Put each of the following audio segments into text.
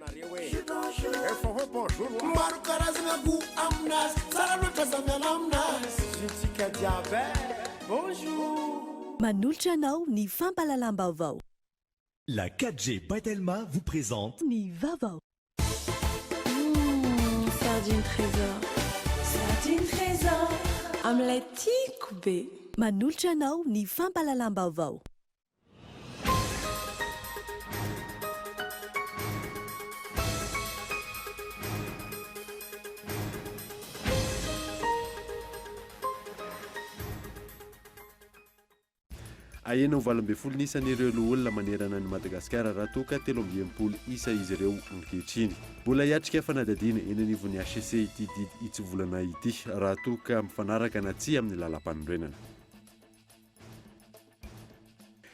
Nareo e! Efa hoe bonjour wa! Maro karazagna goût aminazy, tsara loatra za miala aminazy. Zontsika jiaby e! Bonjour! Manolotra anao ny fampahalalam-baovao. La 4G by Telma vous présente. Ny vaovao. Humm sardine trésor. Sardine trésor amin'ilay tiako be. Manolotra anao ny fampahalalam-baovao. Ahena ho 18 ny isan'ireo loholona manerana an'i Madagasikara raha toa ka 63 isa izy ireo ankehitriny. Mbola hiatrika fanadihadiana eny anivon'ny hcc ity didy hitsivolana ity raha toa ka mifanaraka na tsia amin'ny lalampanorenana.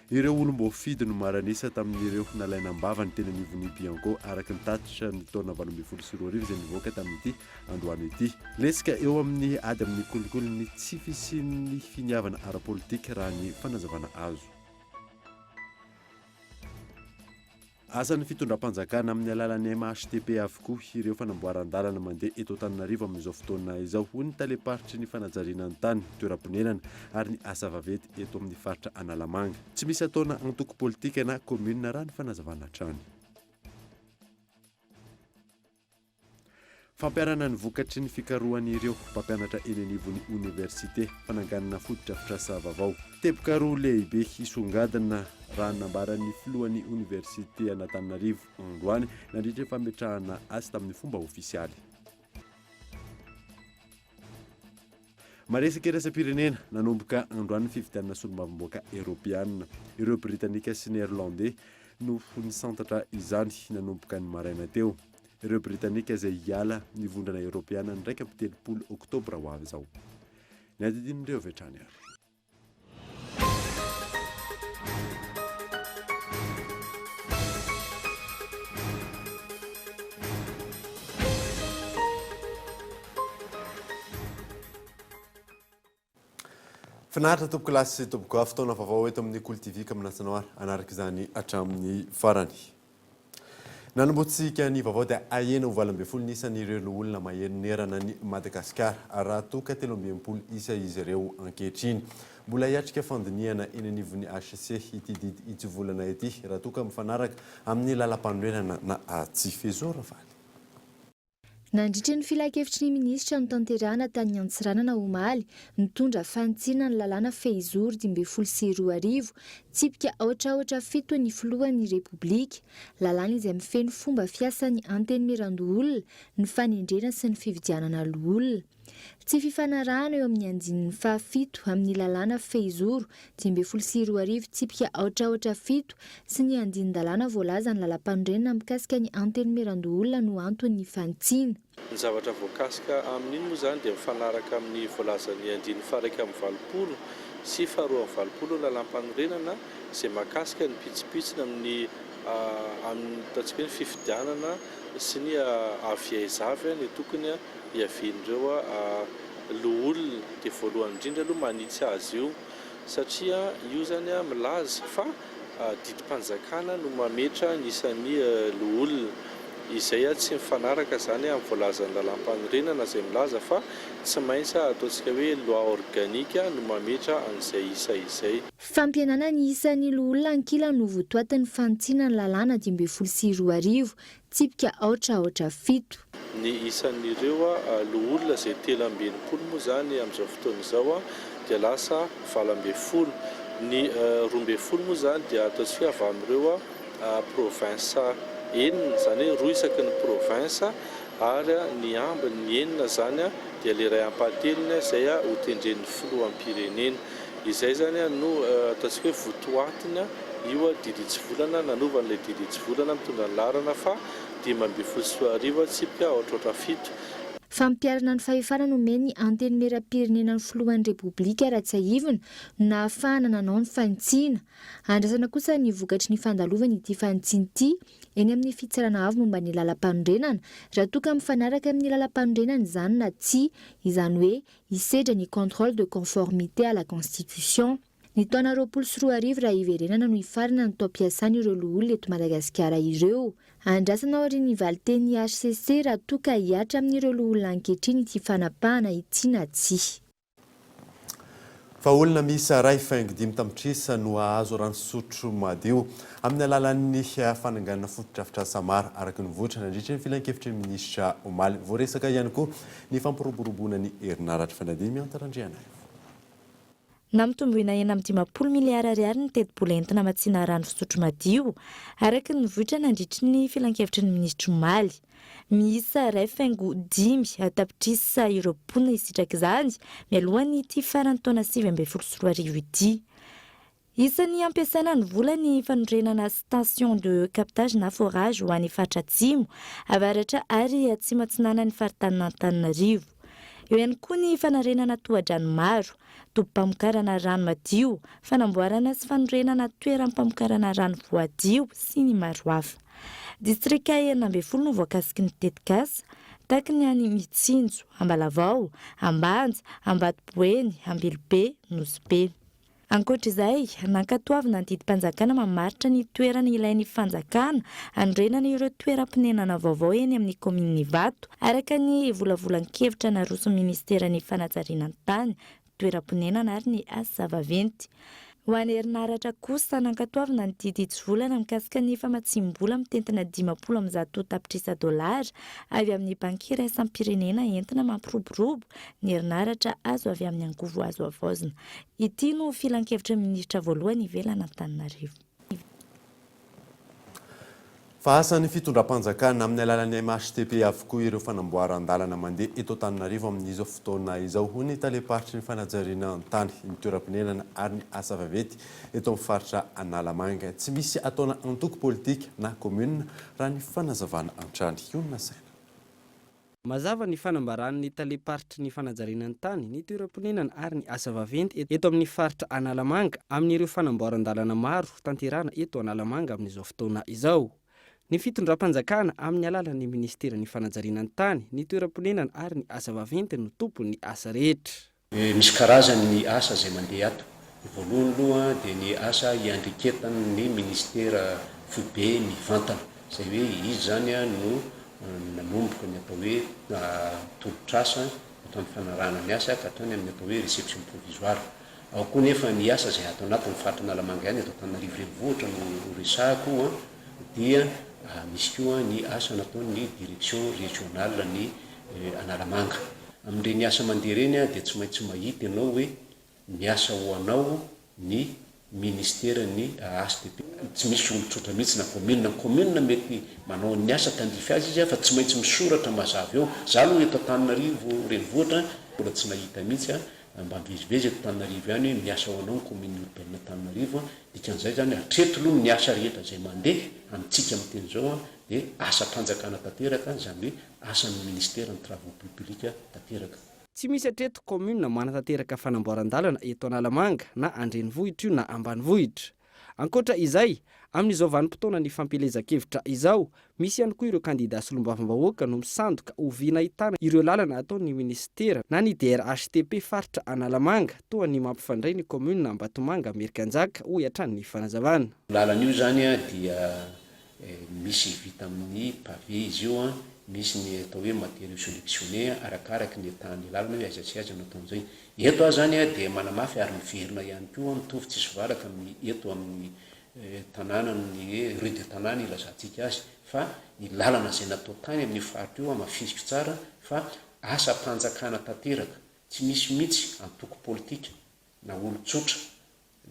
Ireo olom-boafidy no maro an'isa tamin'ireo nalaina am-bavany teny anivon'ny Bianco araka ny tatitra ny taona 2018 izay nivoaka tamin'ity androany ity. Lesoka eo amin'ny ady amin'ny kolikoly ny tsy fisian'ny finiavana ara-politika raha ny fanazavana azo. Asan'ny fitondram-panjakana amin'ny alalan'ny MHTP avokoa ireo fanamboaran-dalana mandeha eto Antananarivo amin'izao fotoana izao, hoy ny talem-paritry ny fanajariana ny tany, toeram-ponenana ary ny asa vaventy eto amin'ny faritra Analamanga. Tsy misy ataona antoko politika na kaominina raha ny fanazavana hatrany. Fampiharana ny vokatry ny fikarohan'ireo mpampianatra eny anivon'ny oniversite, fananganana fotodrafitrasa vaovao. Teboka roa lehibe hisongadina, raha ny nambaran'ny filohan'ny oniversite an'Antananarivo androany nandritra ny fametrahana azy tamin'ny fomba ofisialy. Maresaka iraisam-pirenena, nanomboka androany ny fifidianana solombavambahoaka Eoropeana. Ireo Britanika sy Neerlandey no nisantatra izany nanomboka ny maraina teo. Ireo Britanika izay hiala ny vondrona Eoropeana ny 31 Oktobra ho avy izao. Ny adidin'ireo avy hatrany ary. Finaritra tompoko lahy sy tompoko vavy, fotoana vaovao eto amin'ny Kolo TV ka manasa anao ary hanaraka izany hatramin'ny farany. Nanombohantsika ny vaovao dia ahena ho 18 ny isan'ireo loholona manerana an'i Madagasikara raha toa ka 63 isa izy ireo ankehitriny. Mbola hiatrika fandinihana eny anivon'ny hcc ity didy hitsivolana ity raha toa ka mifanaraka amin'ny lalampanorenana na tsia. Fezo Ravaly. Nandritra ny filankevitry ny minisitra notanterahana tany Antsiranana omaly, nitondra fanitsiana ny lalàna fehizoro 2015, tsipika aotra aotra fito ny filohan'ny Repoblika. Lalàna izay mifehy ny fomba fiasan'ny Antenimierandoholona, ny fanendrena sy ny fividianana loholona. Tsy fifanarahana eo amin'ny andininy fahafito amin'ny lalàna fehizoro 2015 tsipika aotra aotra fito sy ny andinin-dalàna voalazan'ny lalampanorenana mikasika ny Antenimierandoholona no anton'ny fanitsiana. Ny zavatra voakasika amin'iny moa izany dia mifanaraka amin'ny voalazan'ny andininy faha-81 sy faha-82 ny lalàmpanorenana izay mahakasika ny pitsopitsony amin'ny amin'ny ataontsika hoe ny fifidianana sy ny avy aiza avy ny tokony hiavian'ireo loholona dia voalohany indrindra aloha manitsy azy io satria io izany milaza fa didim-panjakana no mametra ny isan'ny loholona izay tsy mifanaraka izany amin'ny voalazan'ny lalàmpanorenana izay milaza fa tsy maintsy ataontsika hoe loi organique no mametra an'izay isa izay. Fampihenana ny isan'ny loholona ankilany no votoatin'ny fanitsiana ny lalàna 2015 Tsipika aotra aotra fito. Ny isan'ireo loholona izay 63 moa izany amin'izao fotoana izao dia lasa 18. Ny 12 moa izany dia ataontsika hoe avy amin'ireo province enina, izany hoe roa isaky ny province ary ny ambiny, ny enina izany dia ilay iray ampahatelony izay hotendren'ny filoham-pirenena. Izay izany no ataontsika hoe votoatiny io didy hitsivolana nanova an'ilay didy hitsivolana mitondra ny laharana faha 2015 tsipika aotraotra fito. Fampiharana ny fahefana nomen'ny Antenimierampirenena ny Filohan'ny Repoblika raha tsiahivina no nahafahana nanao ny fanitsiana. Andrasana kosa ny vokatry ny fandalovana ity fanitsiana ity eny amin'ny Fitsarana Avo momba ny Lalampanorenana raha toa ka mifanaraka amin'ny Lalampanorenana izany na tsia, izany hoe hisedra ny contrôle de conformité à la Constitution. Ny taona 2020 raha hiverenana no hifarana ny taom-piasan'ireo loholona eto Madagasikara ireo. Andrasana aorian'ny valin-tenin'ny hcc raha toa ka hihatra amin'ireo loholona ankehitriny ity fanapahana ity na tsia. Fa olona miisa 1,5 tapitrisa no hahazo rano fisotro madio amin'ny alalan'ny fananganana fotodrafitrasa maro, araka ny vohitra nandritra ny filankevitry ny minisitra omaly. Voaresaka ihany koa ny fampiroboroboana ny herinaratra. Fanadihadiana Mianta Randrianaivo. Nampitomboina 56 miliara ariary ny tetibola entina hamatsiana rano fisotro madio, araka ny nivoitra nandritry ny filankevitry ny minisitra omaly. Miisa 1,5 tapitrisa ireo mponina hisitraka izany mialohan'ity faran'ny taona 2019 ity. Isan'ny hampiasaina ny vola ny fanorenana station de captage na forage ho an'ny faritra Atsimo, Avaratra ary Atsimo Atsinanan'ny faritanin'Antananarivo. Eo ihany koa ny fanarenana tohadrano maro, tobim-pamokarana rano madio, fanamboarana sy fanorenana toeram-pamokarana rano voadio sy ny maro hafa. Distrika 16 no voakasiky ny tetikasa, tahaka ny any Mitsinjo, Ambalavao, Ambanja, Ambatoboeny, Ambilobe, Nosy Be. Ankoatra izay, nankatoavina ny didim-panjakana mamaritra ny toerana ilain'ny fanjakana hanorenana ireo toeram-ponenana vaovao eny amin'ny kaominin'i Ivato, araka ny volavolan-kevitra naroson'ny minisiteran'ny fanajariana ny tany, toeram-ponenana ary ny asa vaventy. Ho an'ny herinaratra kosa, nankatoavina ny didy hitsivolana mikasika ny famatsiam-bola mitentina 150 tapitrisa dolara avy amin'ny Banky iraisam-pirenena entina mampiroborobo ny herinaratra azo avy amin'ny angovo azo havaozina. Ity no filankevitry ny minisitra voalohany ivelan'Antananarivo. Fa asan'ny fitondram-panjakana amin'ny alalan'ny MHTP avokoa ireo fanamboaran-dalana mandeha eto Antananarivo amin'izao fotoana izao, hoy ny talem-paritry ny fanajariana ny tany, ny toeram-ponenana ary ny asa vaventy eto amin'ny faritra Analamanga. Tsy misy ataona antoko politika na kaominina raha ny fanazavana hatrany. Io no nasaina. Mazava ny fanambaran'ny talem-paritry ny fanajariana ny tany, ny toeram-ponenana ary ny asa vaventy eto amin'ny faritra Analamanga amin'ireo fanamboaran-dalana maro tanterahana eto Analamanga amin'izao fotoana izao. Ny fitondram-panjakana amin'ny alalan'ny minisiteran'ny fanajariana ny tany, ny toeram-ponenana ary ny asa vaventy no tompon'ny asa rehetra. Misy karazany ny asa izay mandeha ato. Ny voalohany aloha dia ny asa iandriketan'ny minisitera foibe mivantana. Izay hoe izy izany no nanomboka ny atao hoe tolotr'asa hatramin'ny fanarahana ny asa ka hatrany amin'ny atao hoe réception provisoire. Ao koa nefa ny asa izay ato anatin'ny faritra Analamanga ihany, eto Antananarivo renivohitra no resahako dia misy koa ny asa nataon'ny direction régionale ny Analamanga. Amin'ireny asa mandeha ireny dia tsy maintsy mahita ianao hoe miasa ho anao ny ministeran'ny HTP. Tsy misy olon-tsotra mihitsy na commune. Ny commune mety manao ny asa tandrify azy izy fa tsy maintsy misoratra mazava eo. Za aloha eto Antananarivo renivohitra mbola tsy nahita mihitsy mba mivezivezy eto Antananarivo ihany hoe miasa ho anao ny commune urbaine Antananarivo. Dikan'izay izany hatreto aloha ny asa rehetra izay mandeha amintsika miteny izao dia asam-panjakana tanteraka izany hoe Asan'ny Minisiteran'ny Travaux Publics tanteraka. Tsy misy hatreto kaominina manatanteraka fanamboaran-dalana eto Analamanga na an-drenivohitra io na ambanivohitra. Ankoatra izay, amin'izao vanim-potoanan'ny fampielezan-kevitra izao, misy ihany koa ireo kandida solombavambahoaka no misandoka ho vy nahitana ireo lalana ataon'ny minisitera na ny DRHTP faritra Analamanga toa ny mampifandray ny kaominina Ambatomanga Merikanjaka, hoy hatrany ny fanazavana. Io lalana io izany dia Misy vita amin'ny pavé izy io an, misy ny atao hoe matériaux sélectionnés arakaraky ny état-n'ny lalana hoe aiza sy aiza no atao an'izay. Eto aho izany dia manamafy ary miverina ihany koa mitovy tsisy valaka amin'ny eto amin'ny tanànan'ny hoe rue de Tanàna ilazantsika azy fa ny lalana izay natao tany amin'io faritra io hamafisiko tsara fa asam-panjakana tanteraka, tsy misy mihitsy antoko politika na olon-tsotra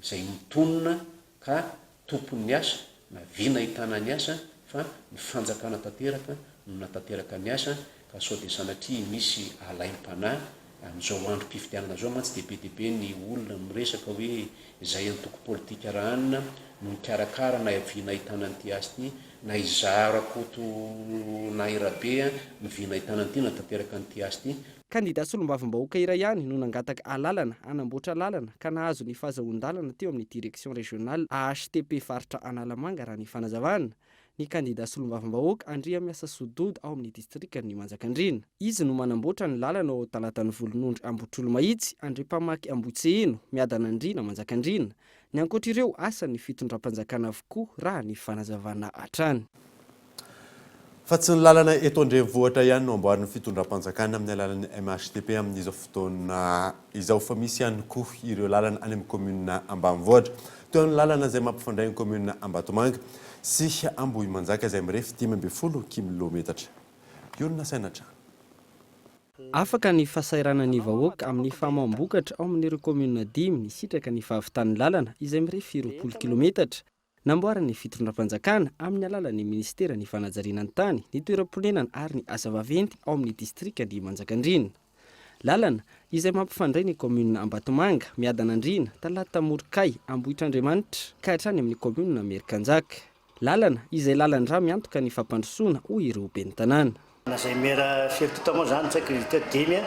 izay mitonona ka tompon'ny asa na vy nahitana ny asa fa ny fanjakana tanteraka no natanteraka ny asa ka sao dia sanatria misy alaim-panahy amin'izao androm-pifidianana izao mantsy dia be dia be ny olona miresaka hoe izay antoko politika rahanina no nikarakara na vy nahitana an'ity asa ity na izaho Rakoto na i Rabe no vy nahitana an'ity natanteraka an'ity asa ity. Kandida solombavambahoaka iray ihany no nangataka alalana hanamboatra lalana ka nahazo ny fahazahoan-dalana teo amin'ny Direction Régionale AHTP faritra Analamanga raha ny fanazavana. Ny kandida solombavambahoaka Andriamiasasoa Doda ao amin'ny distrikan'i Manjakandriana. Izy no manamboatra ny lalana ao Talatan'ny Volonondry Ambohitrolomahitsy, Andriampamaky Ambohitseheno, Miadanandriana Manjakandriana. Ny ankoatra ireo, asan'ny fitondram-panjakana avokoa raha ny fanazavana hatrany. Fa tsy ny lalana eto an-drenivohitra ihany no amboarin'ny fitondram-panjakana amin'ny alalan'ny MHTP amin'izao fotoana izao fa misy ihany koa ireo lalana any amin'ny kaominina ambanivohitra toy ny lalana izay mampifandray ny kaominina Ambatomanga sy Ambohimanjaka izay mirefy 15 kilometatra. Io no nasaina hatrany. Afaka ny fahasahiranan'ny vahoaka amin'ny famoaham-bokatra ao amin'ireo kaominina dimy nisitraka ny fahavitan'ny lalana izay mirefy 20 kilometatra. Namboarin'ny fitondram-panjakana amin'ny alalan'ny minisiteran'ny fanajariana ny tany, ny toeram-ponenana ary ny asa vaventy ao amin'ny distrikan'i Manjakandriana. Lalana izay mampifandray ny kaominina Ambatomanga, Miadanandriana, Talata Morokay, Ambohitrandriamanitra ka hatrany amin'ny kaominina Merikanjaka. Lalana izay lalan-drà miantoka ny fampandrosoana, hoy ireo ben'ny tanàna. Na izay mera firy tonta moa izany tsy haiko izy teo dimy a,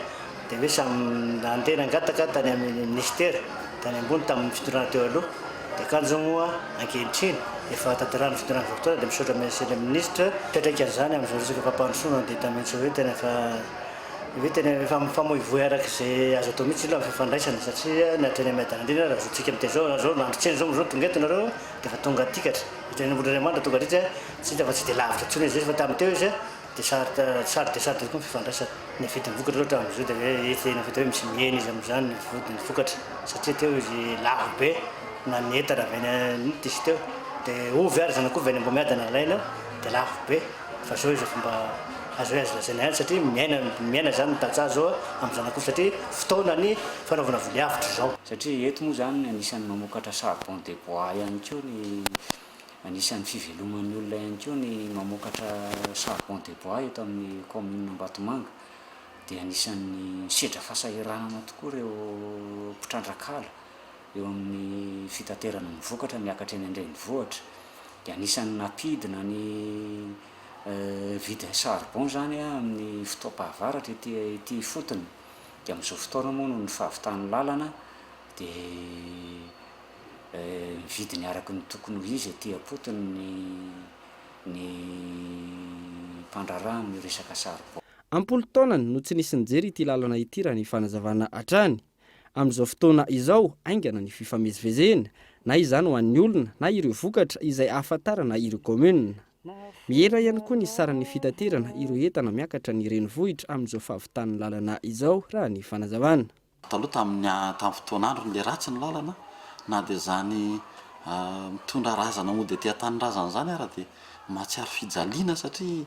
dia hoe samy nandeha nangataka tany amin'ny minisitera tany ambony tamin'ny fitondrana teo aloha, dia kanjo moa ankehitriny efa tanterahan'ny fitondrana vaovao fotoana dia misaotra monsieur le ministre, fiantraikan'izany amin'izao resaka fampandrosoana dia hita mihitsy hoe tena efa hoe tena efa mifamoivoy araka izay azo atao mihitsy aloha amin'ny fifandraisana satria ny hatreny Miadanandriana raha zo tsika miteny izao zao andro tsena izao tonga eto nareo dia efa tonga atikatra, hatreny Ambohitrandriamanitra tonga aty Tsy hita fa tsy dia lavitra intsony izy fa tamin'ny teo izy dia sarotra sarotra dia sarotra tokoa ny fifandraisana. Ny vidin'ny vokatra aloha hatramin'izao dia hoe hita hita hoe misy mihena izy amin'izany ny vidin'ny vokatra satria teo izy lafo be na ny entana avy any inona izy teo dia ovy ary zanak'ovy any Ambohimiadana alaina dia lafo be fa izao izy efa mba azo hoe azo lazaina ihany satria miaina miaina izany ny tantsaha izao amin'ny zanak'ovy satria fotoanan'ny fanaovana voly avotra izao. Satria eto moa izany anisan'ny mamokatra charbon de bois ihany koa ny Anisan'ny fiveloman'ny olona ihany koa ny mamokatra charbon de bois eto amin'ny kaominina Ambatomanga. Dia anisan'ny misedra fahasahiranana tokoa ireo mpitrandraka ala eo amin'ny fitaterana ny vokatra miakatra eny an-drenivohitra. Dia anisan'ny nampidina ny vidin'ny charbon izany amin'ny fotoam-pahavaratra ety ety ifotony. Dia amin'izao fotoana moa noho ny fahavitan'ny lalana dia ny vidiny araka ny tokony ho izy aty am-potony ny ny mpandraharaha amin'io resaka saribao. Am-polo taonany no tsy nisy nijery ity lalana ity raha ny fanazavana hatrany. Amin'izao fotoana izao, haingana ny fifamezivezena, na izany ho an'ny olona na ireo vokatra izay ahafantarana ireo kaominina. Mihena ihany koa ny saran'ny fitaterana ireo entana miakatra ny renivohitra amin'izao fahavitan'ny lalana izao raha ny fanazavana. Taloha tamin'ny tamin'ny fotoan'androny le ratsy ny lalana na dia izany mitondra razana mody aty an-tanindrazana izany ara dia mahatsiaro fijaliana satria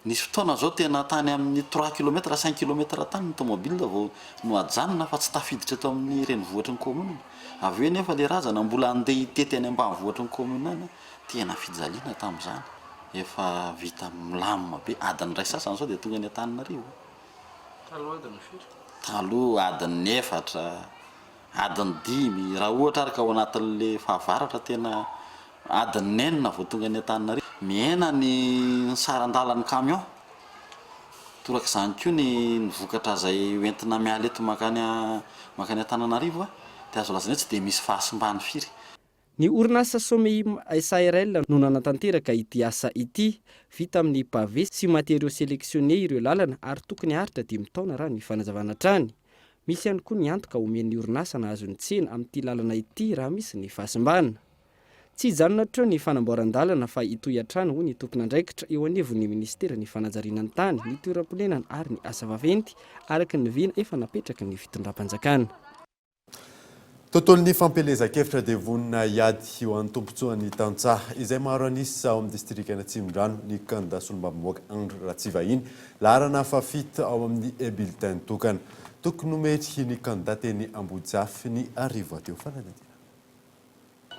nisy fotoana izao tena tany amin'ny trois kilomètres cinq kilomètres tany ny tomobile vao no ajanona fa tsy tafiditra eto amin'ny renivohitry ny commune, avy eo nefa le razana mbola andeha hitety any ambanivohitry ny commune any, tena fijaliana tamin'izany, efa vita milamina be, adiny iray sasany izao dia tonga any Antananarivo. Taloha adiny firy? Taloha adiny efatra, adiny dimy, raha ohatra ary ka ao anatin'le fahavaratra tena adiny enina vao tonga any Antananarivo. Mihena ny saran-dalan'ny camion, torak'izany koa ny ny vokatra izay hoentina miala eto mankany mankany Antananarivo dia azo lazaina hoe tsy dia misy fahasimbany firy. Ny orinasa Someim SARL no nanatanteraka ity asa ity. Vita amin'ny pavé sy matériaux sélectionnés ireo lalana ary tokony haharitra dimy taona raha ny fanazavana hatrany. Misy ihany koa ny antoka omen'ny orinasa nahazo ny tsena amin'ity lalana ity raha misy ny fahasimbana. Tsy hijanona hatreo ny fanamboaran-dalana fa hitohy hatrany hoy ny tompon'andraikitra eo anivon'ny minisiteran'ny fanajariana ny tany, ny toeram-ponenana ary ny asa vaventy araka ny vina efa napetraky ny fitondram-panjakana. Tontolon'ny fampielezan-kevitra dia vonona hiady ho an'ny tombontsoan'ny tantsaha izay maro an'isa ao amin'ny distrikan'Atsimondrano ny kandida solombavambahoaka Andry Ratsivahiny, laharana fahafito ao amin'ny bulletin tokana. Tokony nomeny ny kandida teny Ambohijafy ny hariva teo. Fanadihadiana.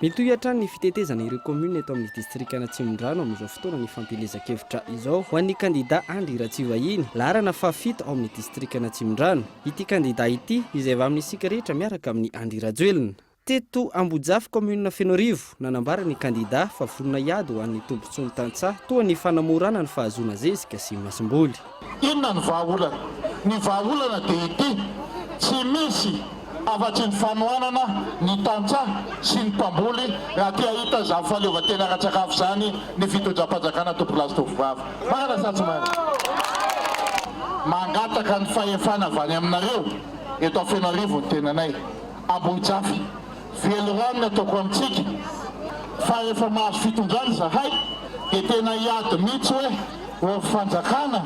Mitohy hatrany ny fitetezana ireo kaominina eto amin'ny distrikan'Atsimondrano amin'izao fotoana ny fampielezan-kevitra izao ho an'ny kandida Andry Ratsivahiny, laharana fahafito ao amin'ny distrikan'Atsimondrano. Ity kandida ity izay avy amin'ny isika rehetra miaraka amin'i Andry Rajoelina. Teto Ambohijafy, kaominina Fenoarivo, nanambara ny kandida fa vonona hiady ho an'ny tombontsoan'ny tantsaha toa ny fanamorana ny fahazoana zezika sy masomboly. Inona ny vahaolana? Ny vahaolana dia ity, tsy misy afa-tsy ny fanohanana ny tantsaha sy ny mpamboly raha te hahita izany fahaleovantena ara-tsakafo izany ny fitondram-panjakana tompokolahy sy tompokovavy. Marina sa tsy marina? Mangataka ny fahefana avy any aminareo eto Fenoarivo ny tenanay. Ambohijafy. Velirano ny ataoko amintsika fa rehefa mahazo fitondrana izahay dia tena hiady mihitsy hoe. Ô fanjakana,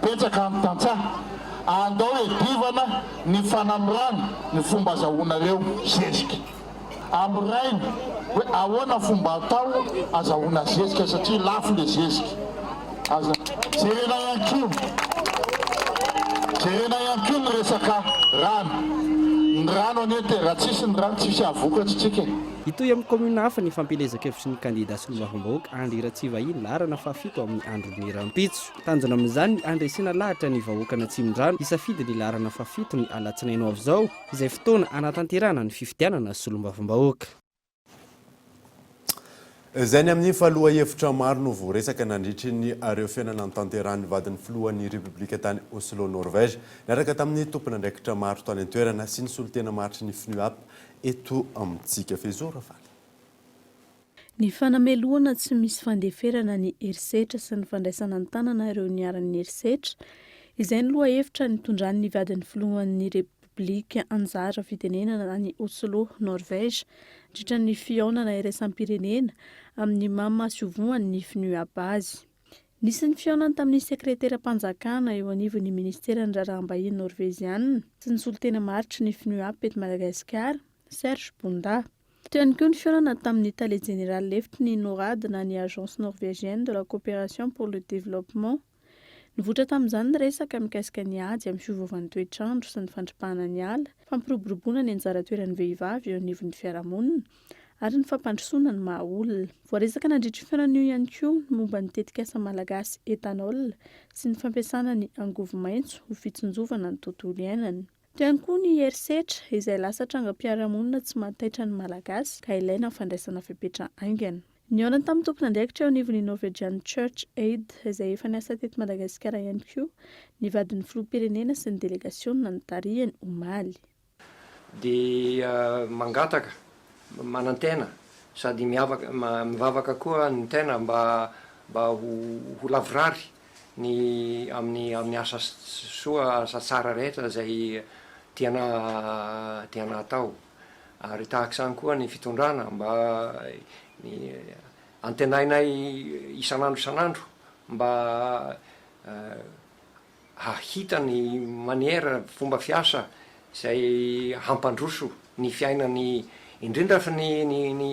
betsaka ny tantsaha, andao hiadivana ny fanamorana ny fomba azahoanareo zezika. Amoraina hoe ahoana fomba atao azahoana zezika satria lafo le zezika. Aza jerena ihany koa, jerena ihany koa ny resaka rano. Ny rano anie te, raha tsisy ny rano tsisy hahavokatra tsika e. Hitohy amin'ny kaominina hafa ny fampielezan-kevitry ny kandidà solombavambahoaka Andry Ratsivahiny laharana fahafito amin'ny andron'ny rahampitso. Tanjona amin'izany ny handresena lahatra ny vahoakan'Atsimondrano hisafidy ny laharana fahafito ny alatsinainy ho avy izao, izay fotoana hanatanterahana ny fifidianana solombavambahoaka. Izay ny amin'iny fa lohahevitra maro no voaresaka nandritry ny ireo fihaonana notanterahin'ny vadin'ny filohan'ny Repoblika tany Oslo Norvège niaraka tamin'ny tompon'andraikitra maro tany an-toerana sy ny solontena maharitry ny FNUAP eto amintsika. Fehizoro Rafaly. Ny fanamelohana tsy misy fandeferana ny herisetra sy ny fandraisana an-tanana ireo niharan'ny herisetra, izay no lohahevitra nitondran'ny vadin'ny filohan'ny Repoblika anjara fitenenana any Oslo, Norvège, nandritra ny fihaonana iraisam-pirenena amin'ny maha masoivohon'ny FNUAP azy. Nisy ny fihaonany tamin'ny sekreteram-panjakana eo anivon'ny minisiteran'ny Raharaham-bahiny Norveziana sy ny solontena maharitry ny FNUAP eto Madagasikara, Serge Bunda. Teo ihany koa ny fihaonana tamin'ny tale jeneraly lefitry ny Norad na ny Agence norvégienne de la coopération pour le développement, Nivoitra tamin'izany ny resaka mikasika ny ady amin'ny fiovaovan'ny toetr'andro sy ny fandripahana ny ala, fampiroboroboana ny anjara toeran'ny vehivavy eo anivon'ny fiarahamonina ary ny fampandrosoana ny maha olona. Voaresaka nandritra io fihaonana io ihany koa ny momba ny tetikasa malagasy Ethanol sy ny fampiasana ny angovo maitso ho fitsinjovana ny tontolo iainana. Teo ihany koa ny herisetra, izay lasa trangam-piarahamonina tsy mahataitra ny Malagasy ka ilaina ny fandraisana fepetra haingana. Nihaona tamin'ny tompon'andraikitra eo anivon'ny Norwegian Church Aid, izay efa niasa teto Madagasikara ihany koa, ny vadin'ny filoham-pirenena sy ny delegasiona notarihiny, omaly. Dia mangataka, manantena sady miavaka, mivavaka koa ny tena mba mba ho ho lavorary ny amin'ny amin'ny asa soa asa tsara rehetra izay tiana tiana atao ary tahaka izany koa ny fitondrana mba ny antenainay isan'andro isan'andro mba hahita ny manière, fomba fiasa izay hampandroso ny fiainan'ny, indrindra fa ny ny ny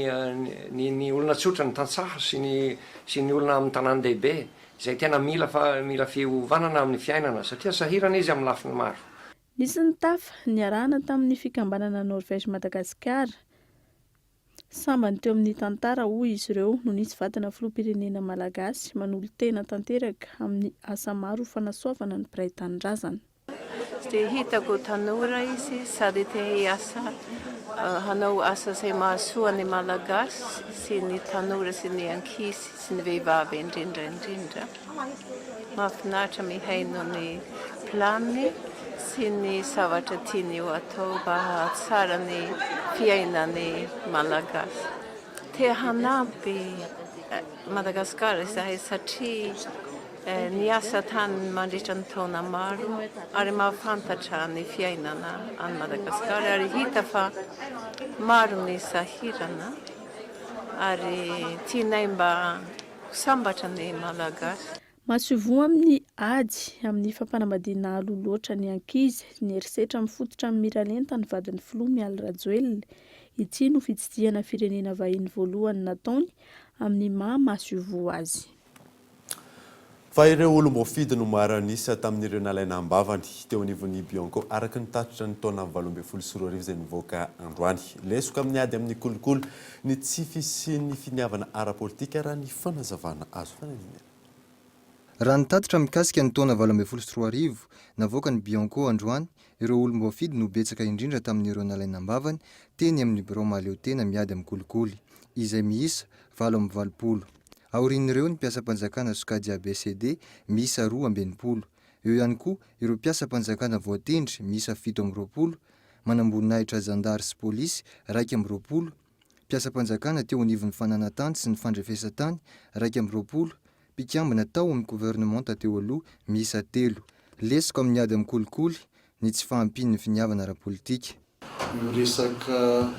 ny ny olona tsotra, ny tantsaha sy ny sy ny olona amin'ny tanàn-dehibe izay tena mila fa mila fiovanana amin'ny fiainana satria sahirana izy amin'ny lafiny maro. Nisy ny tafa niarahana tamin'ny fikambanana Norvège Madagascar. Sambany teo amin'ny tantara, hoy izy ireo, no nisy vadina filoham-pirenena malagasy manolo-tena tanteraka amin'ny asa maro ho fanasoavana ny mpiray tanindrazana. Dia hitako tanora izy sady te hiasa hanao asa izay mahasoa ny Malagasy sy ny tanora sy ny ankizy sy ny vehivavy indrindra indrindra. Mahafinaritra mihaino ny planiny sy ny zavatra tiany ho atao mba hahatsara ny fiainan'ny Malagasy. Te hanampy Madagasikara izahay satria niasa tany mandritra ny taona maro ary mahafantatra ny fiainana any Madagasikara ary hita fa maro ny sahirana ary tianay mba Ho sambatra ny Malagasy. Masoivoho amin'ny ady amin'ny fampanambadiana aloha loatra ny ankizy, ny herisetra mifototra amin'ny miralenta ny vadin'ny filoha Mialy Rajoelina. Ity no fitsidihana firenena vahiny voalohany nataony amin'ny maha masoivoho azy. Fa ireo olom-boafidy no maro an'isa tamin'ireo nalaina am-bavany teo anivon'ny Bianco araka ny tatitra ny taona 2018 izay nivoaka androany. Lesoka amin'ny ady amin'ny kolikoly ny tsy fisian'ny finiavana ara-politika raha ny fanazavana azo. Fanadihadiana. Raha ny tatitra mikasika ny taona 2018 navoakan'ny Bianco androany, ireo olom-boafidy no betsaka indrindra tamin'ireo nalaina am-bavany teny amin'ny birao mahaleotena miady amin'ny kolikoly, izay miisa 88. Aorian'ireo ny mpiasam-panjakana sokajy ABCD miisa 62. Eo ihany koa ireo mpiasam-panjakana voatendry miisa 27, manamboninahitra zandary sy polisy 21, mpiasam-panjakana teo anivon'ny fananantany sy ny fandrefesan-tany 21, mpikambana tao amin'ny governemanta teo aloha miisa telo. Lesoka amin'ny ady amin'ny kolikoly ny tsy fahampian'ny finiavana ara-politika. Io resaka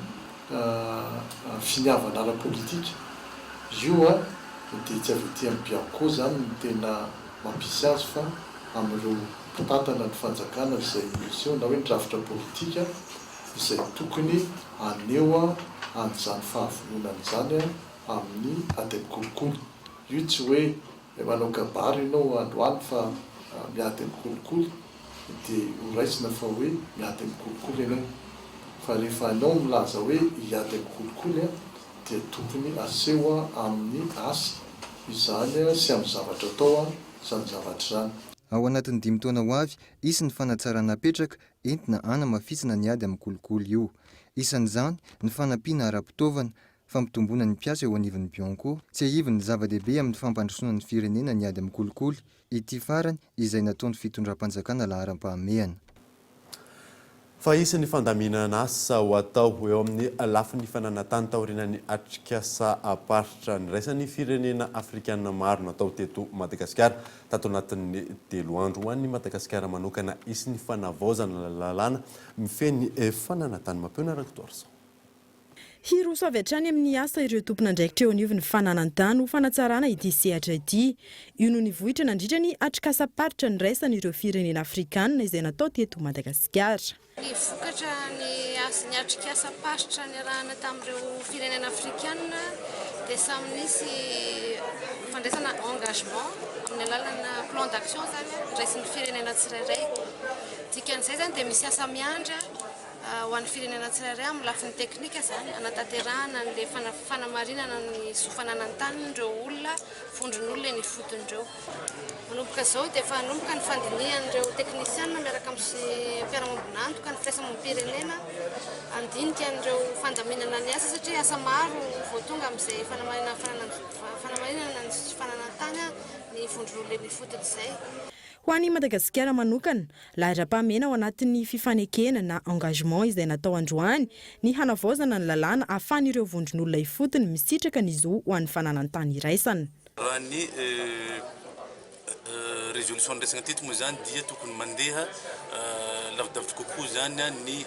finiavana ara-politika io dia tsy avy aty amin'ny Bianco izany no tena. mampisy azy fa amin'ireo mpitantana ny fanjakana izay misy eo na hoe ny rafitra politika izay tokony haneho an'izany fahavononana izany amin'ny ady amin'ny kolikoly. Io tsy hoe manao kabary ianao androany fa miady amin'ny kolikoly dia ho raisina fa hoe miady amin'ny kolikoly ianao. Fa rehefa ianao milaza hoe hiady amin'ny kolikoly dia tokony aseho amin'ny asa izany sy amin'ny zavatra atao izany zavatra izany. Ao anatin'ny dimy taona ho avy, hisy ny fanatsarana apetraka entina hanamafisana ny ady amin'ny kolikoly io. Isan'izany ny fanampiana ara-pitaovana, fampitomboana ny mpiasa eo anivon'ny Bianco. Tsiahiviny ny zava-dehibe amin'ny fampandrosoana ny firenena ny ady amin'ny kolikoly, ity farany izay nataon'ny fitondram-panjakana laharam-pahamehana. Fa hisy ny fandaminana asa ho atao eo amin'ny lafiny fananan-tany taorian'ny atrikasam-paritra niraisan'ny firenena afrikanina maro natao teto Madagasikara tato anatin'ny telo andro. Ho an'i Madagasikara manokana, hisy ny fanavaozana lalàna mifehy ny fananan-tany. Mampiona Rakotoarison. Hiroso avy hatrany amin'ny asa ireo tompon'andraikitra eo anivon'ny fananan-tany ho fanatsarana ity sehatra ity. Io no nivoitra nandritra ny atrikasam-paritra niraisan'ireo firenena afrikanina izay natao teto Madagasikara. Ny vokatra ny asa ny atrikasam-paritra niarahana tamin'ireo firenena afrikanina dia samy nisy fandraisana engagement amin'ny alalanà plan d'action izany raisin'ny firenena tsirairay. Dikan'izay izany dia misy asa miandry. Ho an'ny firenena tsirairay amin'ny lafiny teknika izany, hanatanterahana an'ilay fanamarinana ny zo fananan-tanin'ireo olona, vondron'olona eny ifotony ireo. Manomboka izao dia efa hanomboka ny fandinihan'ireo teknisianina miaraka amin'ny mpiara-miombon'antoka, ny firaisamonim-pirenena, handinika an'ireo fandaminana ny asa satria asa maro vao tonga amin'izay fanamarinana ny fananan-tany ny vondron'olona eny ifotony izay. Ho an'i Madagasikara manokana, Laharam-pahamehana ao anatin'ny fifanekena na engagement izay natao androany ny hanavaozana ny lalàna ahafahan'ireo vondron'olona ifotony misitraka ny zo ho an'ny fananan-tany iraisana. Raha ny résolution niraisana teto moa izany dia tokony mandeha lavidavitra kokoa izany ny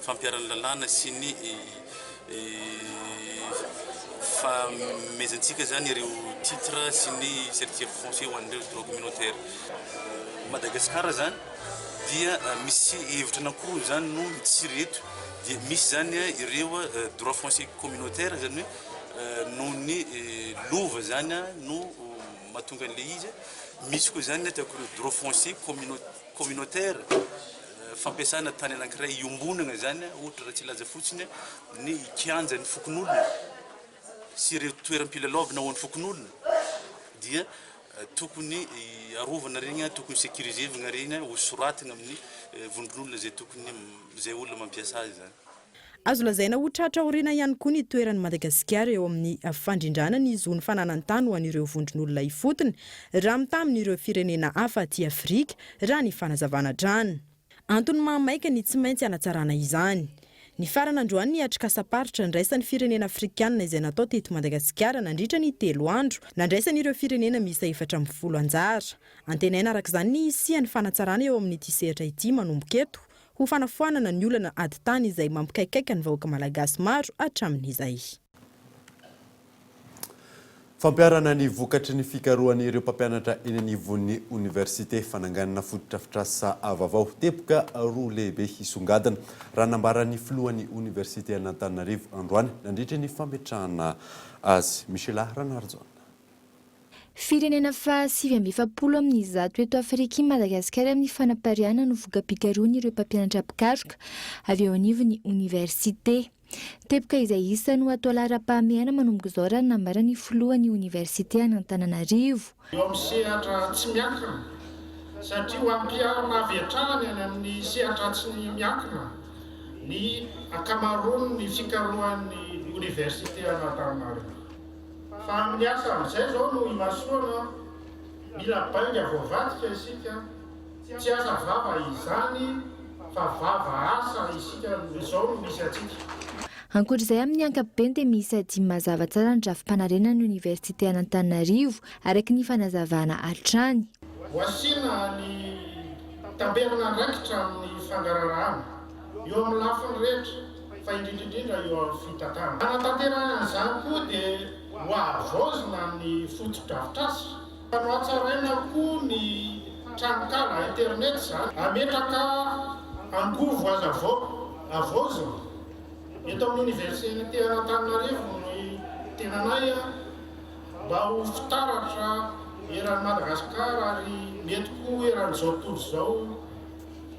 fampiharan'ny lalàna sy ny fanomezantsika izany ireo titre sy ny certificat foncier ho an'ireo droit communautaire. Madagascar izany dia misy hevitra anankiroa izany no mitsiry eto dia misy izany ireo droit foncier communautaire izany hoe noho ny lova izany no mahatonga an'ilay izy, misy koa izany ataoko ireo droit foncier communautaire Fampiasana tany anankiray iombonana izany, ohatra raha tsy hilaza fotsiny ny kianjan'ny fokonolona sy ireo toeram-pilalaovana ho an'ny fokonolona dia tokony arovana ireny, tokony sécuriser-vina ireny, ho soratana amin'ny vondron'olona izay tokony, izay olona mampiasa azy izany. Azo lazaina ho tratra aoriana ihany koa ny toeran'i Madagasikara eo amin'ny fandrindrana ny zon'ny fananan-tany ho an'ireo vondron'olona ifotony raha mitaha amin'ireo firenena hafa aty Afrika, raha ny fanazavana hatrany. Antony mahamaika ny tsy maintsy hanatsarana izany. Nifarana androany ny atrikasam-paritra niraisan'ny firenena afrikanina izay natao teto Madagasikara nandritra ny telo andro, nandraisan'ireo firenena miisa 14 anjara. Antenaina araka izany ny hisian'ny fanatsarana eo amin'ity sehatra ity manomboka eto, ho fanafoanana ny olana ady tany izay mampikaikaika ny vahoaka malagasy maro hatramin'izay. Fampiharana ny vokatry ny fikarohan'ireo mpampianatra eny anivon'ny oniversite, fananganana fotodrafitrasa vaovao. Teboka roa lehibe hisongadina, raha nambaran'ny filohan'ny oniversite an'Antananarivo androany nandritra ny fametrahana azy, Michela Ranarijaona. Firenena faha 49 amin'ny 100 eto Afrika i Madagasikara amin'ny fanapariahana ny voka-pikarohan'ireo mpampianatra mpikaroka avy eo anivon'ny oniversite. Teboka izay isan'ny ho atao laharam-pahamehana manomboka izao raha ny nambaran'ny filohan'ny oniversite an'Antananarivo. Eo amin'ny sehatra tsy miankina, satria ho ampiharina avy hatrany any amin'ny sehatra tsy miankina ny ankamaroan'ny fikarohan'ny oniversite an'Antananarivo. Fa amin'ny asa amin'izay izao no imasoana, mila bainga voavadika isika, tsy asa vava izany fa vava asa isika izao no misy antsika. Ankoatra izay, amin'ny ankapobeny dia miisa dimy mazava tsara ny drafi-panarenana ny oniversite an'Antananarivo, araka ny fanazavana hatrany. Ho asiana ny tamberin'andraikitra amin'ny fangararahana eo amin'ny lafiny rehetra. fa indrindra indrindra eo amin'ny fitantanana. Hanatanterahana an'izany koa dia ho havaozina ny fotodrafitrasa. Nohatsaraina koa ny tranonkala internet izany hametraka angovo azo havaozina eto amin'ny oniversiten'Antananarivo ny tenanay mba ho fitaratra eran'i Madagasikara ary mety koa eran'izao tontolo izao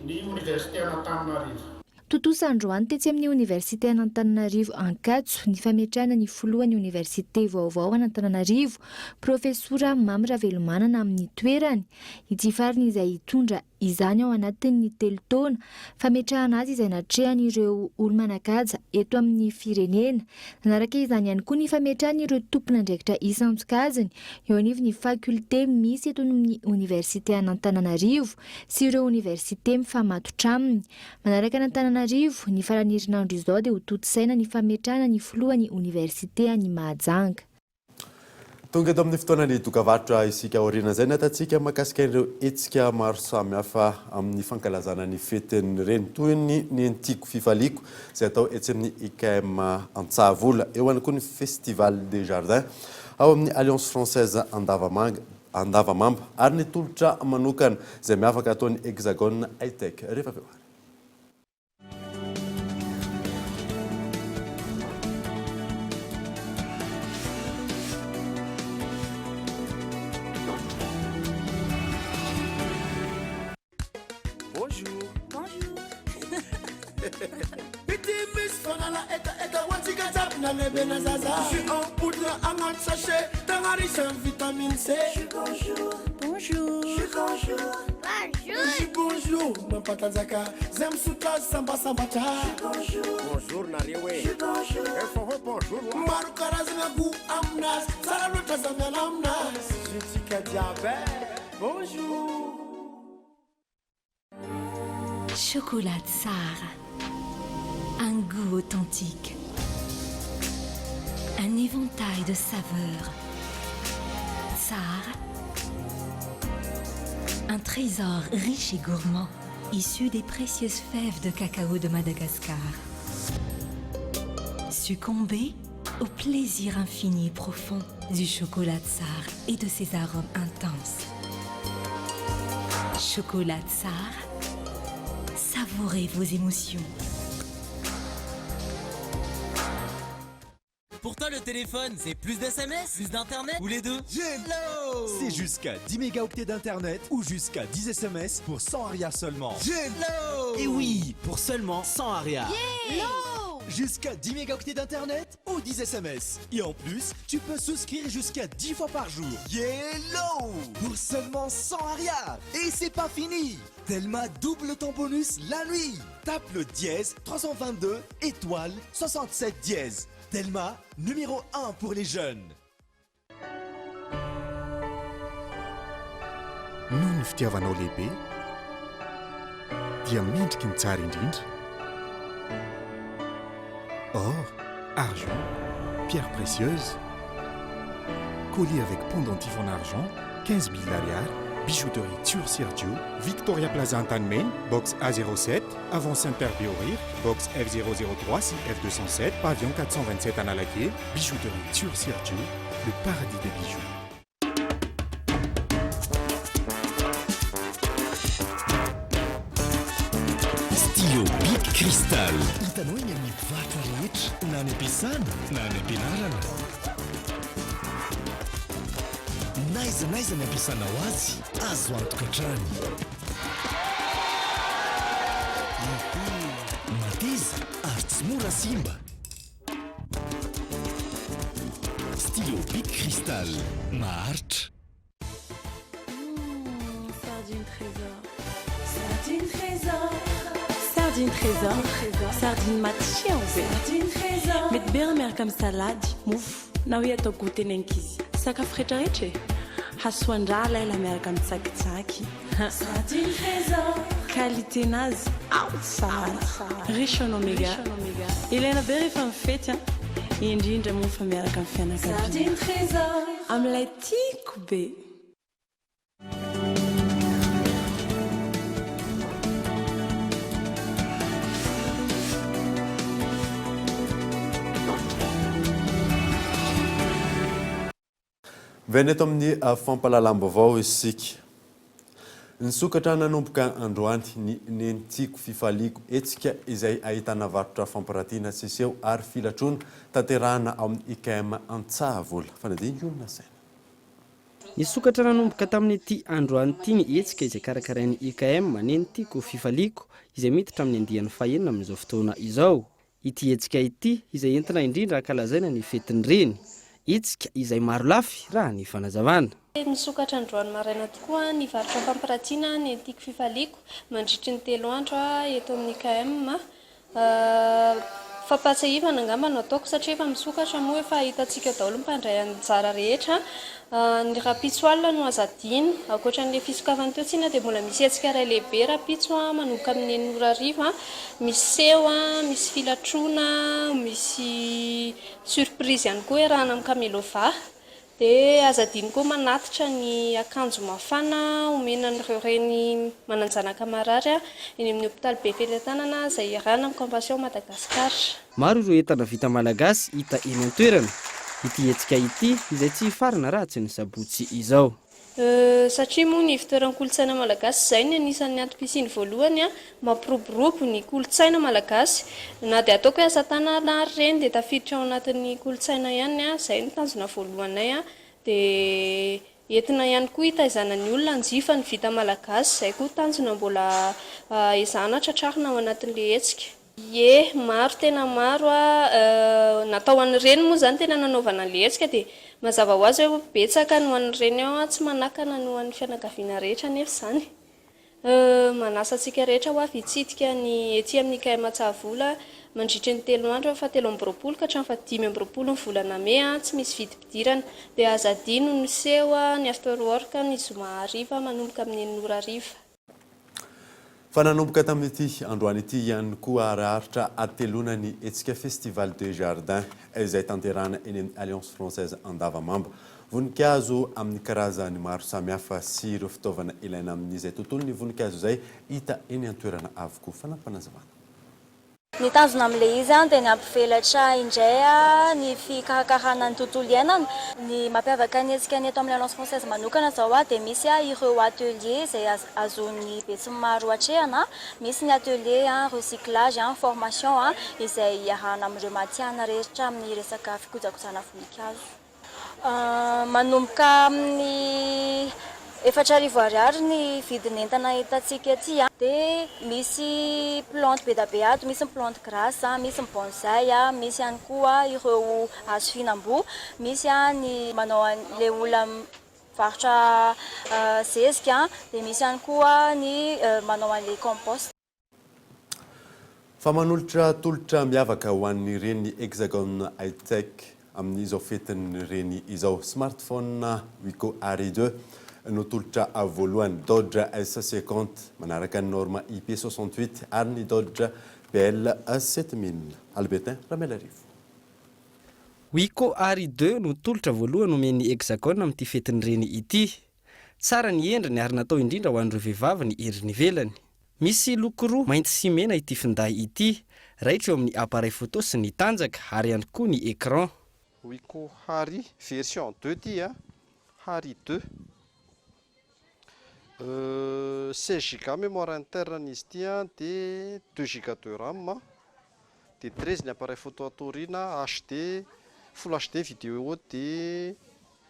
ny oniversiten'Antananarivo. Tontosa androany tetsy amin'ny Oniversiten'Antananarivo Ankatso ny fametrahana ny filohan'ny Oniversite vaovao an'Antananarivo, Profesora Mamy Ravelomanana amin'ny toerany. Ity farany izay hitondra izany ao anatin'ny telo taona. Fametrahana azy izay natrehan'ireo olo-manan-kaja eto amin'ny firenena. Nanaraka izany ihany koa ny fametrahana ireo tompon'andraikitra isan-tsokajiny eo anivon'ny fakiolite misy eto amin'ny Oniversiten'Antananarivo sy ireo oniversite mifamatotra aminy. Manaraka an'Antananarivo, ny faran'ny herinandro izao dia ho tontosaina ny fametrahana ny filohan'ny oniversite any Mahajanga. Tonga eto amin'ny fotoanan'ny dokavarotra isika aorianan'izay natantsika mahakasika ireo hetsika maro samihafa amin'ny fankalazana ny fetin'ny reny toy ny Neny Tiako Fifaliako izay atao etsy amin'ny IKM Antsahavola. Eo ihany koa ny Festival des Jardins ao amin'ny Alliance Française Andavamanga Andavamamba ary ny tolotra manokana izay miavaka ataon'ny Hexagone High Tech rehefa avy eo ary. Bonjour. Bonjour. Bonjour. Bonjour. Bonjour. Mampatanjaka zay misotra azy sambasambatra. Bonjour nareo e. Efa hoe bonjour. Maro karazana goût aminazy, tsara loatra za miala aminazy. Jus-ntsika jiaby e. Bonjour. Chocolat Tsara, un goût authentique, un éventail de saveurs. Tsara, un trésor riche et gourmand, issu des précieuses fèves de cacao de Madagascar. Succombez au plaisir infini et profond du chocolat Tsara et de ses arômes intenses. Chocolat Tsara, savourez vos émotions. Pour toi, le téléphone, c'est plus d'SMS, plus d'internet ou les deux Hello C'est jusqu'à 10 mégaoctets d'internet ou jusqu'à 10 SMS pour 100 ariary seulement. Hello Et oui, pour seulement 100 ariary. Jusqu'à 10 mégaoctets d'internet ou 10 SMS. Et en plus, tu peux souscrire jusqu'à 10 fois par jour. Yellow Pour seulement 100 ariary. Et c'est pas fini Telma double ton bonus la nuit. Tape le dièse 322 étoile 67 dièse. Telma, numéro 1 pour les jeunes. Noho ny fitiavanao lehibe dia mendriky ny tsara indrindra. Or, argent, pierres précieuses, collier avec pendentif en argent, 15 mille ariary, bijouterie Tsur Sergio, Victoria Plaza Antanimena, box A07, avant Saint-Père Behoririka, box F003 sy F207, pavillon 427 Analakely, bijouterie Tsur Sergio, le paradis des bijoux. Stylo Bic Cristal. Hitanao eny amin'ny mpivarotra rehetra, na any am-piasana na any am-pianarana. N'aiza n'aiza ny ampiasanao azy, azo antoka hatrany. Mateza ary tsy mora simba. Stylo Bic Cristal, maharitra. Sardine Trésor. Sardine Trésor. Sardine Trésor. Sardine matsiro be. Sardine Trésor. Mety be raha miaraka amin'ny salady, mofo, na hoe atao goûter ny ankizy. Sakafo rehetrarehetra e. Hasoan-draha ilay la miaraka amin'ny tsakitsaky. Sardine Trésor. Qualité nazy ao tsara. Riche en oméga. Ilaina be rehefa mifety an. Indrindra moa fa miaraka amin'ny fianakaviana. Sardine Trésor. Amin'ilay tiako be. Miverina eto amin'ny fampahalalam-baovao isika. Nisokatra nanomboka androany ny Neny Tiako Fifaliako, hetsika izay ahitana varotra fampiratiana sy seho ary filatroana tanterahana ao amin'ny IKM Antsahavola. Fanadingo nasaina. Nisokatra nanomboka tamin'ity androany ity ny hetsika izay karakarain'ny IKM Neny Tiako Fifaliako izay miditra amin'ny andiany fahenina amin'izao fotoana izao. Ity hetsika ity izay entina indrindra hankalazaina ny fetin'ny reny. Hetsika izay maro lafy raha ny fanazavana. Nisokatra androany maraina tokoa ny varotra fampiratiana ny Tiako Fifaliako mandritry ny 3 andro eto amin'ny IKM. Fampahatsiahivana angamba no ataoko satria efa misokatra moa efa hitantsika daholo ny mpandray anjara rehetra. Ny rahampitso alina no aza adino. Ankoatra an'ilay fisokafana teo tsinona dia mbola misy hetsika iray lehibe rahampitso manomboka amin'ny enina ora hariva. Misy seho, misy filatroana, misy surprise ihany koa iarahana amin'ny Kamelova. Dia aza adino koa manatitra ny akanjo mafana omena an'ireo reny manan-janaka marary eny amin'ny hopitaly Befelatanana izay iarahana amin'ny Compassion Madagascar. Maro ireo entana vita malagasy hita eny an-toerana. Ity hetsika ity izay tsy hifarana raha tsy ny sabotsy izao. Satria moa ny ivontoeran'ny kolontsaina malagasy izay no anisan'ny antom-pisiany voalohany, mampiroborobo ny kolontsaina malagasy. Na dia ataoko hoe asa tanana ary ireny dia tafiditra ao anatin'ny kolontsaina ihany, izay no tanjona voalohanay. Dia entina ihany koa hitaizana ny olona hanjifa ny vita malagasy, izay koa tanjona mbola ezahana tratrarina ao anatin'ilay hetsika. Ie, maro tena maro a, natao ho an'ny reny moa izany tena nanaovana an'ilay hetsika dia mazava ho azy hoe betsaka ny ho an'ny reny ao an, tsy manakana ny ho an'ny fianakaviana rehetra anefa izany. Manasa antsika rehetra ho avy hitsidika ny ety amin'ny IKM Antsahavola mandritry ny 3 andro, faha 23 ka hatramin'ny faha 25 ny volana mey, tsy misy vidim-pidirana. Dia aza adino ny seho, ny after work ny zoma hariva manomboka amin'ny 6 ora hariva. Fa nanomboka tamin'ity androany ity ihany koa ary haharitra hateloana ny hetsika Festival de Jardin izay tanterahana eny amin'ny Alliance Française Andavamamba. Voninkazo amin'ny karazany maro samihafa sy ireo fitaovana ilaina amin'izay tontolon'ny voninkazo izay hita eny an-toerana avokoa. Fanampinazavana. Ny tanjona amin'ilay izy dia ny hampivelatra indray ny fikarakarana ny tontolo iainana. Ny mampiavaka ny hetsika ny eto amin'ny Alliance Française manokana izao dia misy ireo atelier izay azon'ny besinimaro atrehana. Misy ny atelier recyclage, formation izay iarahana amin'ireo matihanina rehetra amin'ny resaka fikojakojana voninkazo. Manomboka amin'ny 4000 ariary ny vidin'entana hitantsika aty. Dia misy plante be dia be ato, misy ny plante grasse, misy ny bonsaï, misy ihany koa ireo hazo fihinam-boa, misy ny manao an'ilay olona mivarotra zezika, dia misy ihany koa ny manao an'ilay compost. Fa manolotra tolotra miavaka ho an'ny reny Hexagon High-Tech amin'izao fetin'ny reny izao. Smartphone Wiko Ari 2 no tolotra voalohany, Dodge S50 manaraka ny norme IP 68 ary ny Dodge BL 7000. Albertin Ramelarivo. Wiko Ari 2 no tolotra voalohany omen'ny Hexagon amin'ity fetin'ny reny ity. Tsara ny endriny ary natao indrindra ho an'ireo vehivavy ny endriny ivelany. Misy loko roa, mainty sy mena ity finday ity. Raitra eo amin'ny appareil photo sy ny tanjaka ary ihany koa ny écran. Wiko Harry version 2 ty a, Harry 2. 16 giga mémoire interne izy ity a, dia 2 giga de ram, dia 13 ny appareil photo ato aoriana, HD, full HD vidéo dia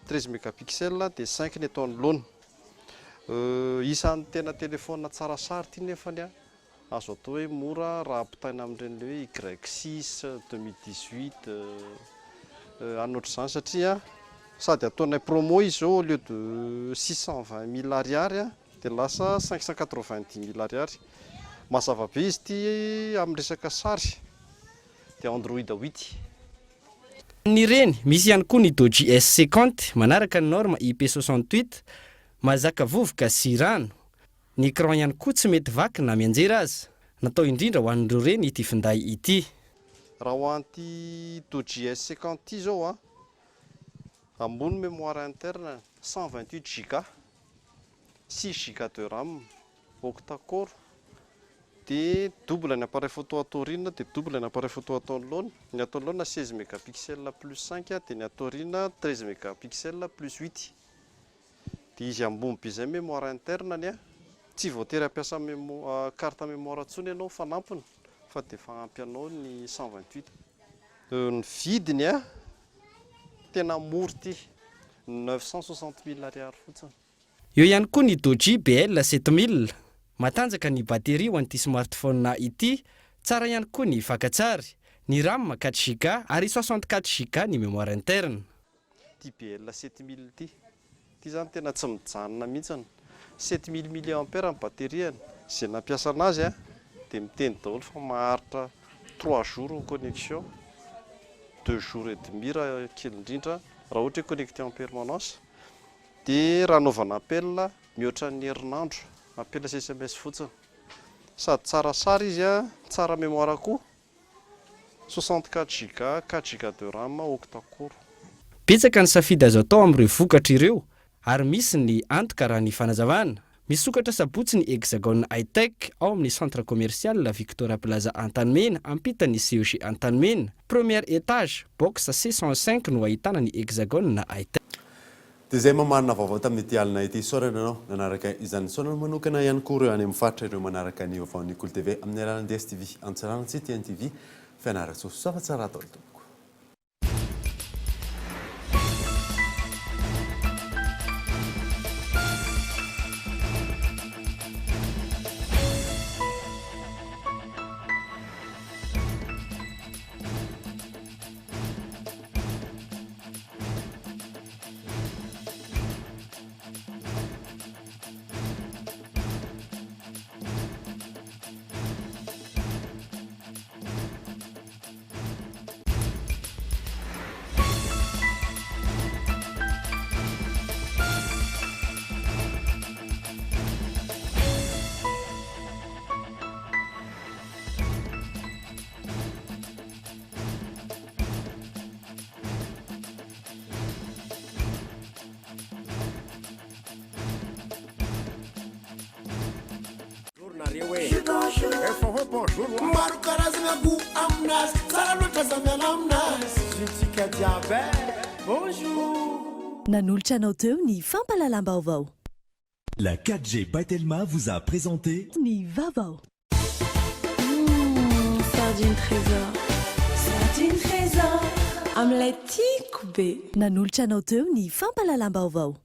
13 mégapixel dia 5 ny eto anoloana. Isan'ny tena téléphone tsara sary ity nefany a, azo atao hoe mora raha ampitaina amin'ireny hoe Y6 2018 any ohatr'izany satria sady ataonay promo izy izao au lieu de 620 000 ariary dia lasa 590 000 ariary. Mazava be izy ity amin'ny resaka sary dia Android 8. Ny reny, misy ihany koa ny Doji S50, manaraka ny norme IP 68, mahazaka vovoka sy rano. Ny écran ihany koa tsy mety vaky na mianjera aza. Natao indrindra ho an'ireo reny ity finday ity. Raha ho an'ity Doji S50 ity izao an, ambony mémoire interne 128 giga, 6 giga de ram, octa-core. Dia double ny appareil photo ato aoriana dia double ny appareil photo ato anoloana. Ny ato anoloana 16 mégapixels plus 5 dia ny ato aoriana 13 mégapixels plus 8. Dia izy ambony be izay mémoire interne-ny a. Tsy voatery hampiasa mémo- carte mémoire intsony ianao fanampiny fa dia efa ampy anao ny 128. Ny vidiny a, tena mora ity, 960 mille ariary fotsiny. Eo ihany koa ny Doji BL 7000. Matanjaka ny bateria ho an'ity smartphone ity, tsara ihany koa ny fakan-tsary. Ny RAM 4 giga ary 64 giga ny mémoire interne. Ity BL 7000 ity, ity zany tena tsy mijanona mihitsiny. 7000 milliampère ny bateriany, izay nampiasa anazy dia miteny daholo fa maharitra trois jours ny connexion, deux jours et demi raha kely indrindra, raha ohatra hoe connecté en permanence. Dia raha anaovana appel, mihoatra ny herinandro, appel sy sms fotsiny. Sady tsara sary izy, tsara mémoire koa. 64 giga, 4 giga de ram, octa core. Betsaka ny safidy azo atao amin'ireo vokatra ireo ary misy ny antoka raha ny fanazavana. Misokatra sabotsy ny Hexagone High Tech ao amin'ny Centre Commercial Victoria Plaza Antanimena, ampitan'ny CEG Antanimena. Premier étage, box C 105 no ahitana ny Hexagone High Tech. Dia izay mamarina vaovao tamin'ity alina ity. Isaorana anao nanaraka izany. Isaorana manokana ihany koa ireo any amin'ny faritra ireo manaraka ny vaovaon'ny Kolo TV amin'ny alalan'ny DSTV Antsiranana sy TNTV Fianarantsoa. Soava tsara daholo tompoko. Maro karazagna goût aminazy, tsara loatra za miala aminazy. Zitsika jiaby eh, bonjour. Nanolotra anao teo ny fampahalalam-baovao. La 4G by Telma vous a présenté. Ny vaovao. Humm sardine trésor. Sardine trésor. Amin'ilay tiako be. Nanolotra anao teo ny fampahalalam-baovao.